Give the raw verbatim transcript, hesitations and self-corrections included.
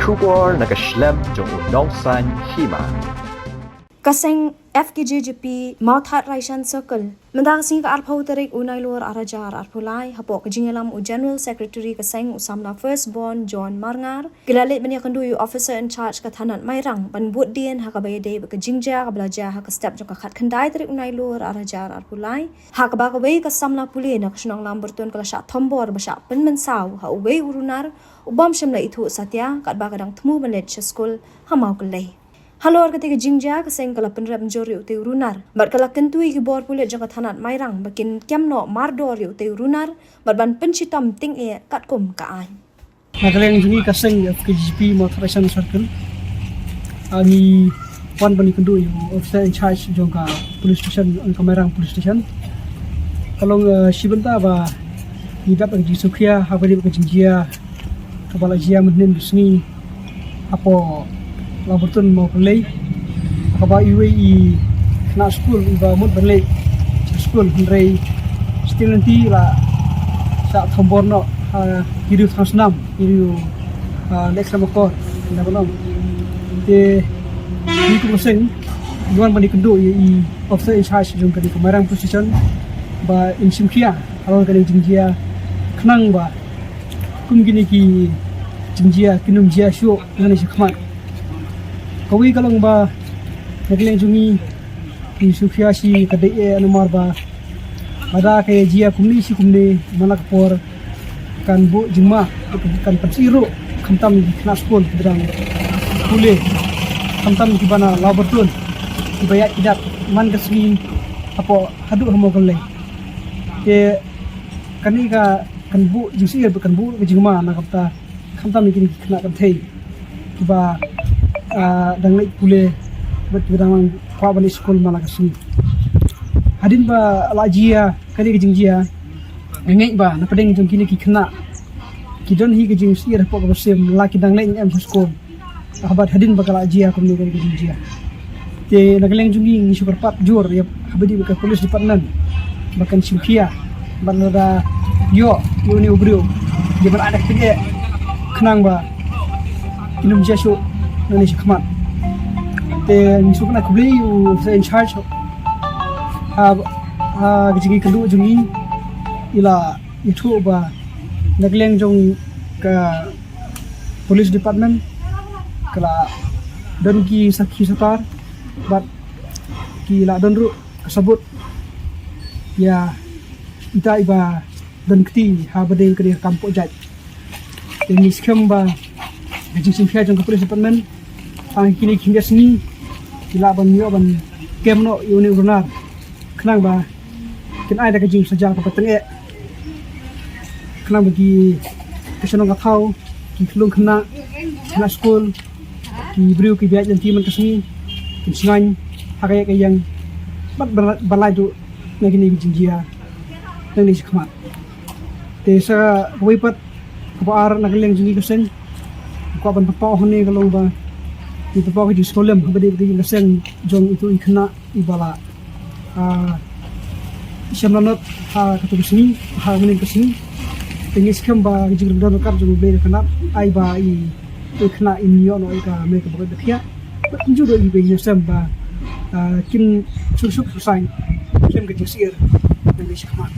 Khubor na ka shlem jong u Nongsaiñ Hima. Ka seng F K J G P Mawthadraishan Circle mynta ka sngi ka arphew tarik u Nailur ar hajar arphew lai, hapoh ka jingïalam u General Secretary ka seng u samla First Born John Marngar, ki la leit ban ïakynduh ïa u Officer in Charge ka thanat Mairang ban bud dien ha kaba ïadei bad ka jingjia kaba la jia ha ka step jong ka khatkhyndai tarik u Nailur ar hajar arphew lai, ha kaba kawei ka samla pule na ka shnong Lamberton ka la shah thombor ba shah pynmynsaw ha uwei u runar u bym shym la ithuh satia katba ka dang thmu ban leit sha skul ha Mawkyllei. Halor katei ka jingjia, ka seng ka la pynrem jur ïa utei u runar bad ka la kyntu ïa ki bor pulit jong ka thanat Mairang ba kin kem noh mardor ïa utei u runar bad ban pynshitom tyngeh katkum ka aiñ. Na ka liang jong ngi ka seng F K J G P Mawthadraishan Circle, ah, ngi wan ban ïakynduh ïa u Officer in Charge jong ka Police Station, jong ka Mairang Police Station. Ka long, eh, shi bynta ba ngi dap ka jingsngewkhia ha kaba ïadei bad ka jingjia kaba la jia mynhynnin ka sngi hapoh Lamberton Mawkyllei, ha kaba iwei i khynnah skul iba mut ban leit sha skul, hynrei shiteng lynti la shah thombor noh ha ki riew thang snam, ki riew, ah, leh khlem akor, ynda ba long. Te ngi kum ka seng ngi wan ban ïakynduh ïa i Officer in Charge jong kane ka Mairang Police Station ba in shimkhia halor kane ka jingjia, khnang ba kum kine ki jingjia kin ym jia shuh nangne shakhmat. Kawei ka long ba na ka liang jong ngi, ngi sngewkhia shi ka dei eh namar ba lada ka ïa jia kumne shi kumne, man la ka por kan buh jingma, kan pynsih ruh, khamtam ki khynnah skul kiba dang pule, khamtam kiba na Lamberton, kiba ïaid ki dak man ka sngi hapoh haduh ha Mawkyllei. Te kane ka kan buh jingsih bad kan buh ka jingma na ka bynta khamtam ïa kine ki khynnah kynthei kiba, ah, dang leit pule bad kiba dang kwah ban leit skul man la ka sngi. Hadien ba la jia kane ka jingjia, nga ngeit ba na pdeng jong kine ki khynnah ki don hi ka jingsih hapoh kaba shem la ki dang leit em sha skul. Ah, bad hadien ba ka la jia kumne kane ka jingjia, te na ka liang jong ngi ngi shu kyrpad jur ïa ha kaba ïadei bad ka police department ba kan shimkhia bad lada ïoh ïa une u briew, ïa ban adak tyngeh khnang ba kin ym jia shuh nangne shakhmat. Te ngi shu kynnoh khublei ïa u Officer in Charge ha, ha ka jingïakynduh jong ngi. I la ïathuh ba na ka liang jong ka police department ka la don ki sakhi satar bad ki la don ruh ka sabut ïa ita iba don kti ha ba dei kane ka kam poh jait. Te ngi skhem ba ka jingshimkhia jong ka police department ha kine ki khyndiat sngi ki lah ban ïoh ban kem noh ïa une u runar khnang ba kin ai da ka jingsaja kaba tyngeh khnang ba ki, ki shnong ka thaw, ki khyllung khynnah, khynnah skul, ki briew kiba ïaid lynti man ka sngi kin shngaiñ ha ka ïaid ka ïeng bad ba, ba la ïoh na kine ki jingjia nangne shakhmat. Te sa kawei pat kaba ar na ka liang jong ngi ka seng, kwah ban pynpaw hangne ka long ba ngi pynpaw ka jingsngewlem ha kaba ïadei bad ka seng jong itu i khynnah iba la, ah, shem lanot ha katu ka sngi, ha mynnin ka sngi. Te ngi skhem ba ka jingdon ryngkat jong U Blei da ka nat ai ba i, i khynnah in ïoh noh ïa ka mei kaba koit ba khiah. Bad kumjuh ruh ngi ba ngi shem ba, ah, kin shu shu saiñ khlem ka jingsyier nangne shakhmat.